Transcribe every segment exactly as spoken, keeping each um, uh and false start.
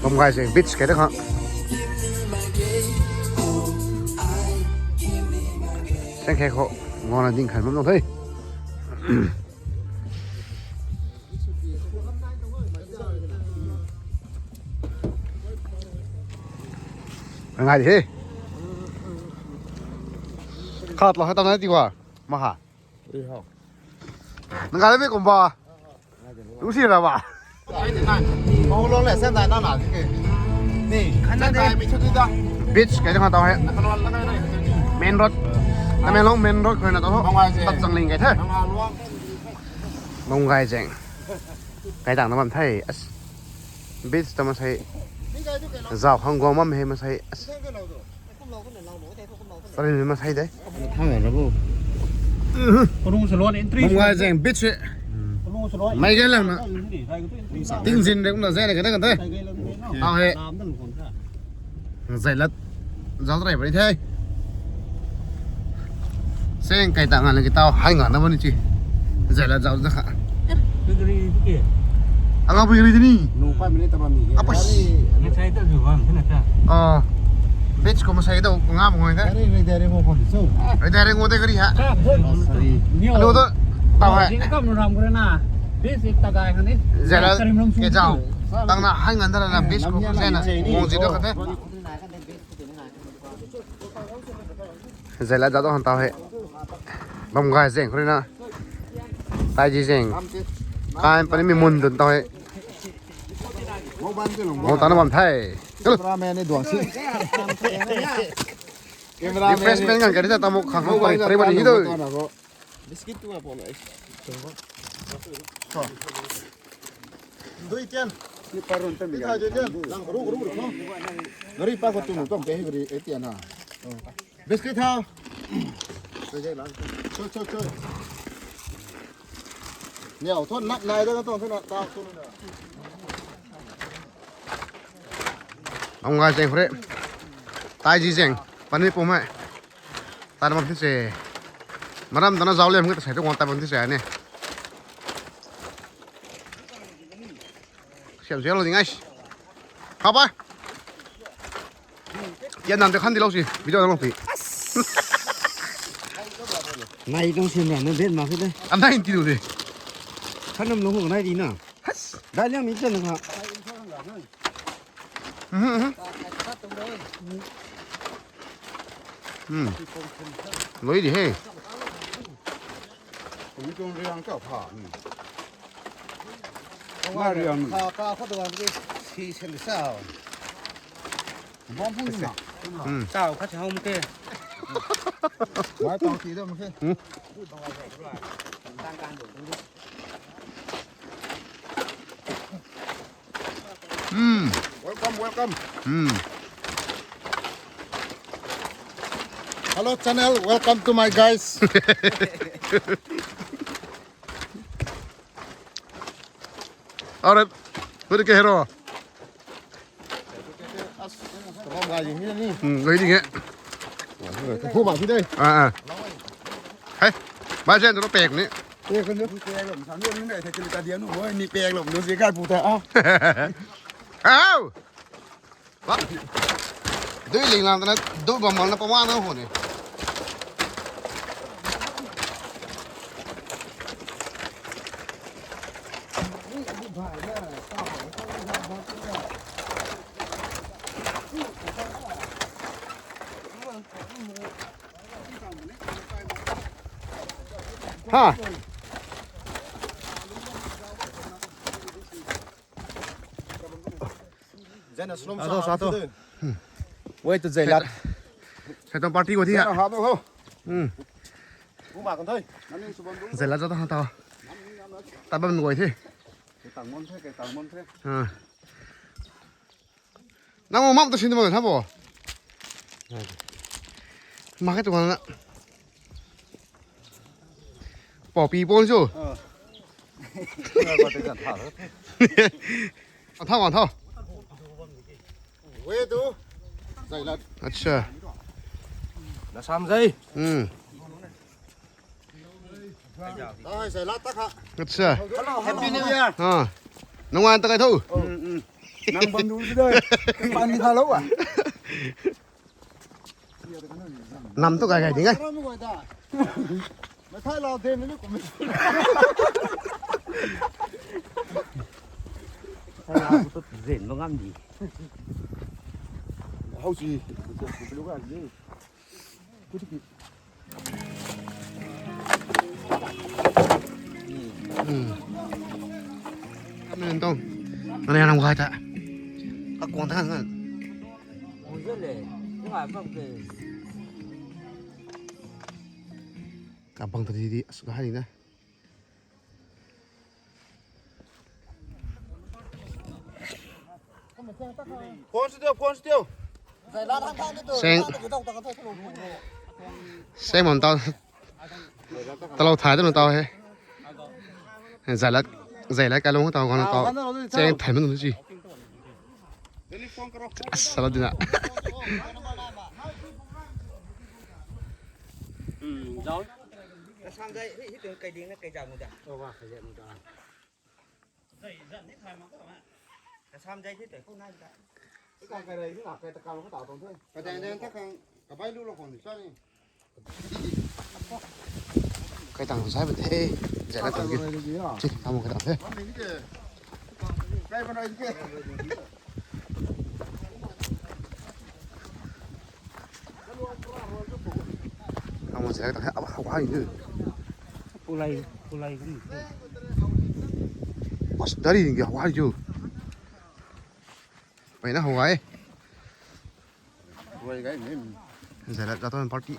Bam gay se beach kai da kha. Seng khe kho, ngona ding khan bam nang the. Ngai di he. Khat lo ha ta na ti wa. Maha. Ngai le kumba. Lu si ra ba. Mau lo le sen dai na na di ke. Ni, sen dai mi chu di da. Beach kai da kha tau he. Main road. Tamenglong main road khou na tau ho. Bam gay se. Tat chang ling kai the. Bam gay luang. Bam gay zeng. Kai tang na bam the. As. Beach ta masei. Zau khang guang bam he masei. As. Tari ni masei de. Thang na bu. Kalung salon entry. Bam gay zeng beach se. Kalung salon. Mai gay lang na. Ting zin de kumna zai na ka da ka te. Tau he. Zai lat. Zau trai bari the. Seng kai ta nga na ki tau hai nga na bani chi. Zai lat zau da kha. Anga bui ri ni. Nu pa mi ni ta ba mi. Apa. Ngasai ta zu bam thina ta. Ah. Beach ko masei da nga mo ngoi da. Gari ri da ri mo kon so. Ri da ri ngo de gari ha. Alo da. Tau hai. Kam ram ko na. Beach ta gay khan ni. Zai lat ke zau. Tang na hai ngan da na beach ko zai na. Mo zi da kha te. Zai lat zat han tau he. Bam gay zeng khou rui na. Tai ji zeng. Kai pani mi mun dun tau he. Mo ta na bam the. Cameraman ni duang si. Cameraman. Refreshment ngan kari ta tamu khang khang pari pari bani hi do. Biscuit tu apa na. Dui tian. Ni parun tam ya. Dui tian. Lang ru ru ru. Gari pa ko tu nu tom pe gari e tian ha. Biscuit ha. Choi choi choi. Niao thon nap nai da ka tong thon ta thon na. Bam gay zeng khou rui. Tai ji zeng. Pani pum hai. Tai na bam thi se. Maram ta na zau lem nge ta sai tu guang tai bam thi se ne. Siam siam lo ding ai. Khau pa. Yan nan te khan di lo si. Video na lo pi. Nai tong sim ra na bet ma khe de. An nai ti lu de. Khanam lo hu nai di na. Dai liang mi chen na. Mhm, mhm. Hmm. Lui di he. Kum tuang riang ka pha ni. Nga riang ni. Ka ka kho tuang di si sen di sao. Bom phung na. Hmm. Sao kha chau mte. Mai tang ti da mte. Hmm. Hmm. Welcome, welcome. Hmm. Hello channel, welcome to my guys. Alright. Put ke hero. Kamam gay ni ni. Hmm, gay ni nge. Khu ba thi de. Ah, ah. Hey. Ba chen ro pek ni. Pek kan ni. Pek lo, sam ni ni ta dia nu. Oi, ni pek lo, nu si kai pu ta. Ah. Au. Ba. Dui ling lang na, dui bam bam na pa wa na ho ni. Ha. Zena slom sa to. Wait to Zailat. Sa tong party ko thi ha. Ha ho. Hmm. Zailat sa to ha to. Tabam ngoi thi. Tang mon the, tang mon the. Ha. Nang mo mam ta sin mo tha bo. Ma khe tu na. Poppy pon chu. Ang thau, ang thau. Wait tu. Zailat. Acha. Na sam zai. Hmm. Ai, Zailat ta kha. Acha. Hello, Happy New Year. Ha. Nungai ta kai thu. Hmm, hmm. Nang bam du si dai. Pan di tha lou a. Nam tu gai gai ding ai. Mai thai lau de ni kum. Zen bang ngam di. Hau si. Lu ga ni. Ku ti ki. Hmm. Kami nang tong. Mana yang nang wai ta. Ka kuang ta kan. Kabang ta di di, asu ka hai ni na. Khuan sw diu, khuan sw diu. Seng. Seng bam tau. Talou thay tu tau he. Zailat, zailat kalung tau, kalung tau. Cheng thay man tu si. Asala dina. Hmm, zau. Kasam zai, hi, hi tu kai ding na kai zau mu da. Kasam zai hi tu kau nai da. Ka kai rai ni na kai ta kau ka ta tong the. Ka dai dai ta kang ka bai lu lo kong ni sa ni. Kai tang sai bam the. Zai la tang ki. Chi, tamo kai tang the. Tamo zai la tang the. Aba, hau hai ni. Pulai, pulai kan. Mas dari ni hau hai ju. Pai na hau hai. Zailat Raton party.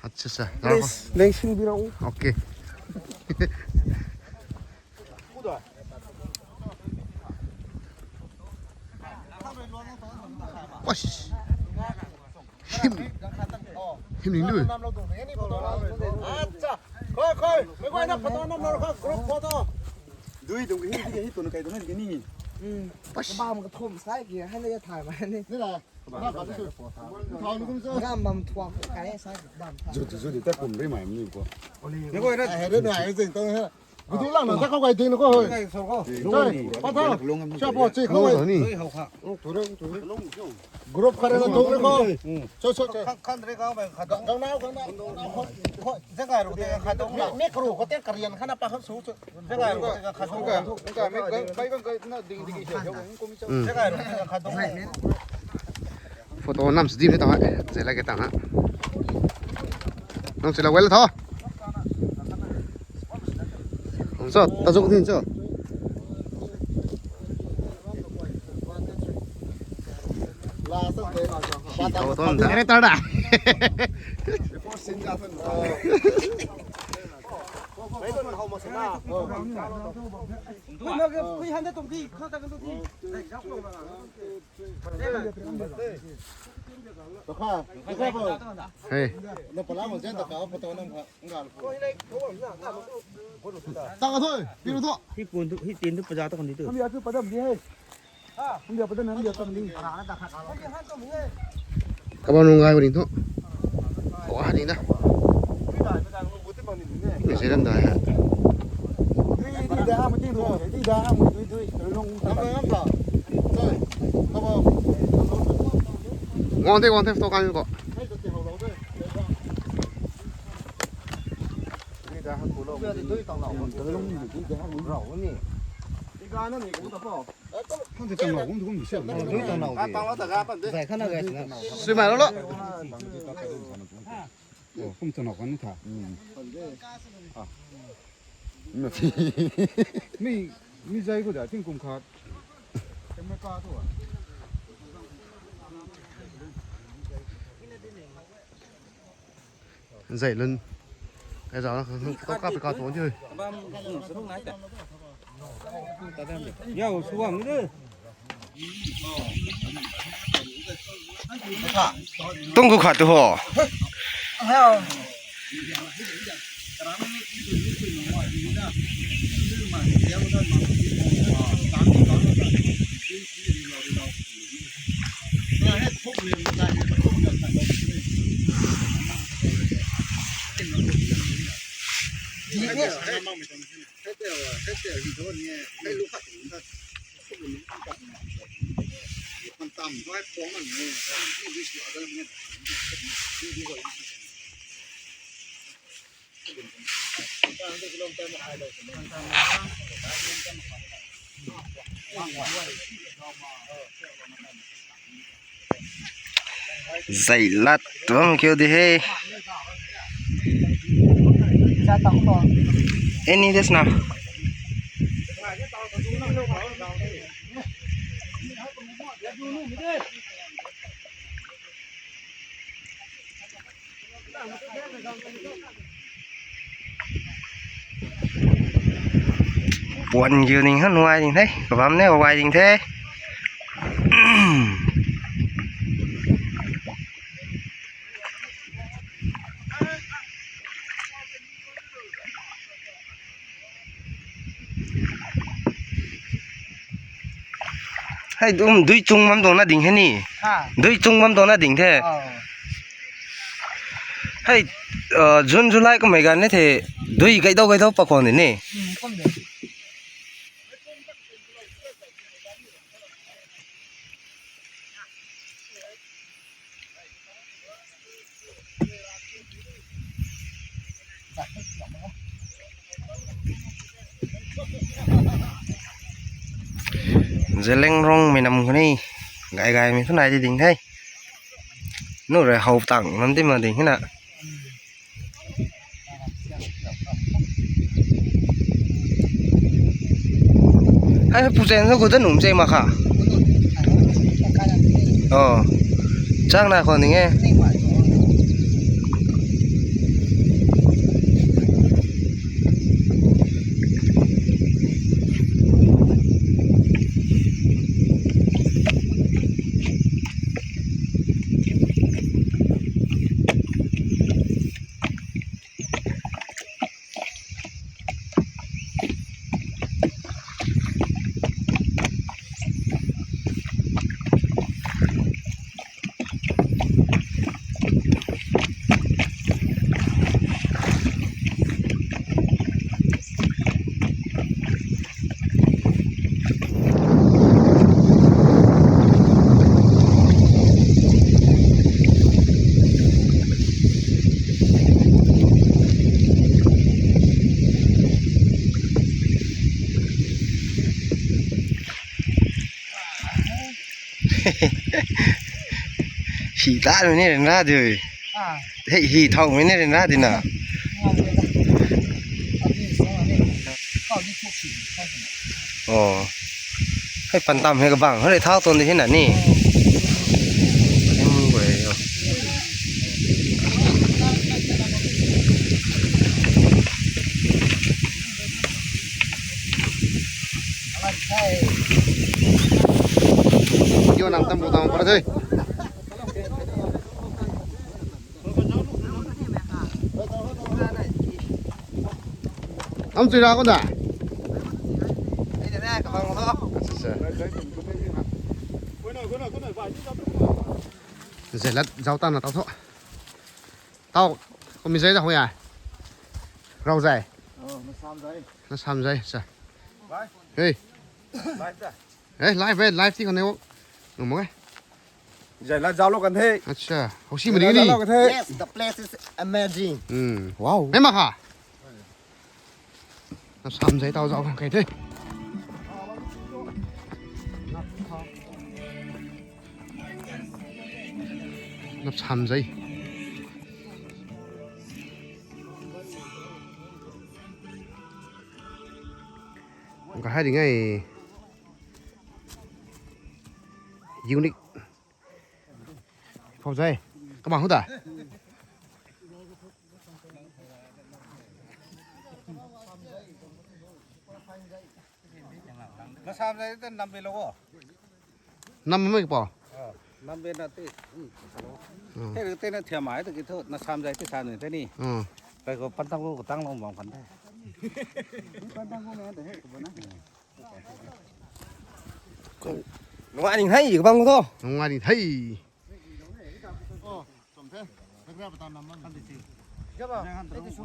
Acha, acha. Leng sing bira u. Okay. Pas. Him, him ning du. Acha. Khoi, khoi. Mei guayna photo nam lo kha, group photo. Dui tung hi, hi tung kai tung ni. Pas. Bam ka thum sai ki, hai na ya thai ma ni. Ni la. Gam bam thuak kai sai bam thai. Zu, zu, zu di ta kum ri mai ni ko. Mei guayna. Hai re na, hai zing tong ha. Gudu lang na ta khou kai ding na khou hoi. Kai so khou. Choi, pa tha. Cha po chi khou hoi. Hau kha. Group khat na tung na khou. Choi, choi, choi. Khan, khan re khou bai khat. Gang nau, gang nau, gang nau khou. Khou, zeng kai ru te khat dong na. Mi, mi kru khou te karian khat na pa khat su, choi. Zeng kai ru te khat dong na. Zeng kai, mi, kai, kai, kai, na ding, ding, ding. Zeng kai ru te khat dong na. Photo nam sdim ni ta hai. Zela ke ta ha. Nang sila wel tho. Cho, ta zuk din cho. Hi, tau tau, director da. Hey. Tang a thoi, pi ru tho. Hi pun tu, hi tin tu paza tu kan di tu. Hum ya tu padam di hai. Hum ya padam, hum ya padam di. Kabang nung gai ring tho. Wah, ni na. Ni se ram dai ha. Dui, dui, da, mu ting tu. Dui, da, mu dui, dui. Ru nung. Nam, nam, nam. Sorry. Kabang. Wang te, wang te, photo kan ko. Sui mai lo lo. Kum tana kan tha. Mi, mi zai ko da, ting kum khat. Zai lun. Ai zau na, to ka pi ka tuang di. Yau, suang de. Tung ku khat tu ho. Zai lat tuang kiu di he. Any this na. Puan kiu ding han nuai ding the. Kabam ne uai ding the. Hei, um, dui chung bam tuang na ding he ni. Ha. Dui chung bam tuang na ding the. Oh. Hei, uh, June, July kummei ganv ni the. Dui gaidau gaidau pa khwan de ni. Hmm, kum de. Zeliangrong mei nam khou ni gai gai mei thu nai di ding the. Nu rui how tang nam di ma ding hina. Hei, pu chen sa gu da num che ma kha. Oh. Chang na khwan ding e. Hi ta mei ni rin ra di. Ah. Hei, hi thau mei ni rin ra di na. Oh. Hei pan tam hei kabang hei thau tuang di hei na ni. Hei mun guay yo. Yo nang tam bu tam para thei. Am chui ra ko da. Acha, acha. Zai lat zau ta na tau tho. Tau, kum zai da ho ya. Rau zai. Oh, na sam zai. Na sam zai, sa. Bye. Hey. Bye da. Eh, live, eh, live ti kan ne wo. Ngam mo, eh. Zai la zauclou kan the. Acha, hou si mari ni. Zauclou kan the. Yes, the place is amazing. Hmm. Wow. Hei ma kha. Nap sam zai tau zauc kan kei the. Nap sam zai. Kahai ding e. Unique. Phou zai. Kamang hu da. Na sam zai te nam be lo ko. Nam mai po. Ah, nam be na te. Hmm. Te te na thiam mai te ki thu na sam zai te sam ni te ni. Hmm. Pai ko pan tang ko tang lo bang pan te. Pan tang ko na te he ko na. Nungai ding hei, kabang ko tho. Nungai ding hei. Oh, chom the. Background pata nam man. Kan di si. Jaba, kan di su.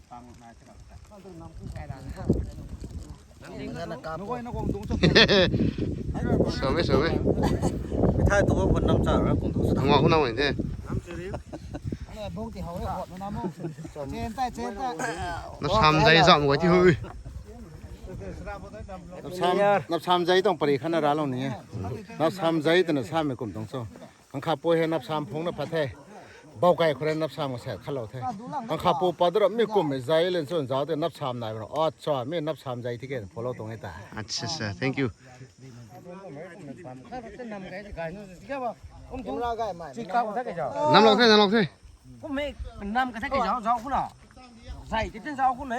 Same, same. Mithai tu ko nam cha ra kung tu. Hungwa hu nau de. Nam siri. Bong ti hau e, hot na mo. Chen tai, chen tai. Na sam zai zam goi ti hui. Nap sam, nap sam zai tang pari khana ra lo ni. Nap sam zai tana sam me kum tang so. Ang kha pui hei nap sam phung na pha the. Bau kai khore nap sam sa kha lo the. Ang kha pu pa dura mi kum me zai len chun zau te nap sam nai bro. Acha, mi nap sam zai thi ke follow tong e ta. Acha, acha, thank you. Nam lou the, nam lou the. Kum me nam ka the ke zau, zau kuna. Zai te ten zau kuna.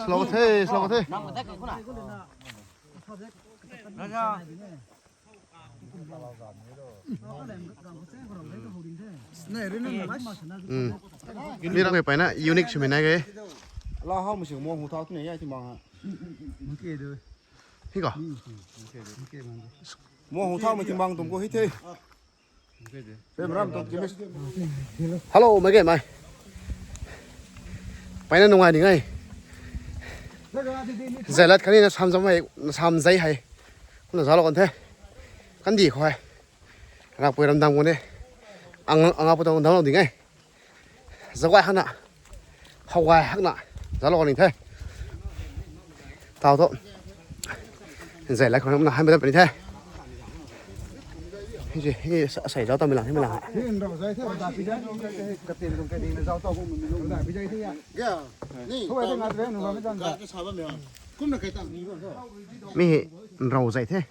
Slow the, slow the. Nam ka the ke kuna. Raja. Hmm. Mi rang e paina unique sumi nai ge. La hau mu si mo hu thau tu ne ya ti mang ha. Hi ko. Mo hu thau mu ti mang tum ko hi the. Pem ram tum ti mis. Hello, mai ge mai. Paina nungai ni ngai. Zai lat kani na sam zam mai, na sam zai hai. Kuna zalo kan the. Kan di khou hai. Rak pui ram dam ko ne. Ang, ang apu tang dam lo di ngai. Zagwai hana. Hawai hakna. Zalo ni the. Tau to. Zai lai khou na han ba puni the. Hi ji, hi sa, sai zau ta mi lang, hi mi lang. Ni rau zai the, da pi zai, ka tin kum ka ni na zau ta kum mi lu, da pi zai the ya. Ya. Ni. Hawai te ngat ve nu ba mi zan da. Ka sa ba mi ha. Kum na kai tang ni ba. Mi hi rau zai the.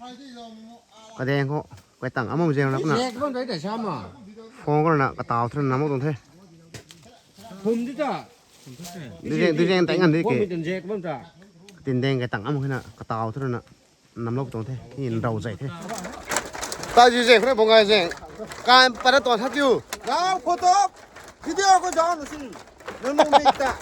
Ka deng ko. Kai tang ama zeng na kuna. Jack bam dai dai sa ma. Phone ko na ka tau thun na mo tong the. Phum di ta. Di zeng, di zeng tai ngan di ke. Phum di tan jack bam ta. Tin deng kai tang ama khina ka tau thun na. Nam lou tong the. Hin rau zai the. Ta ji zeng khuna bong ai zeng. Kan para ton ha tiu. Rau photo. Video ko jan si. Nunu mi ta.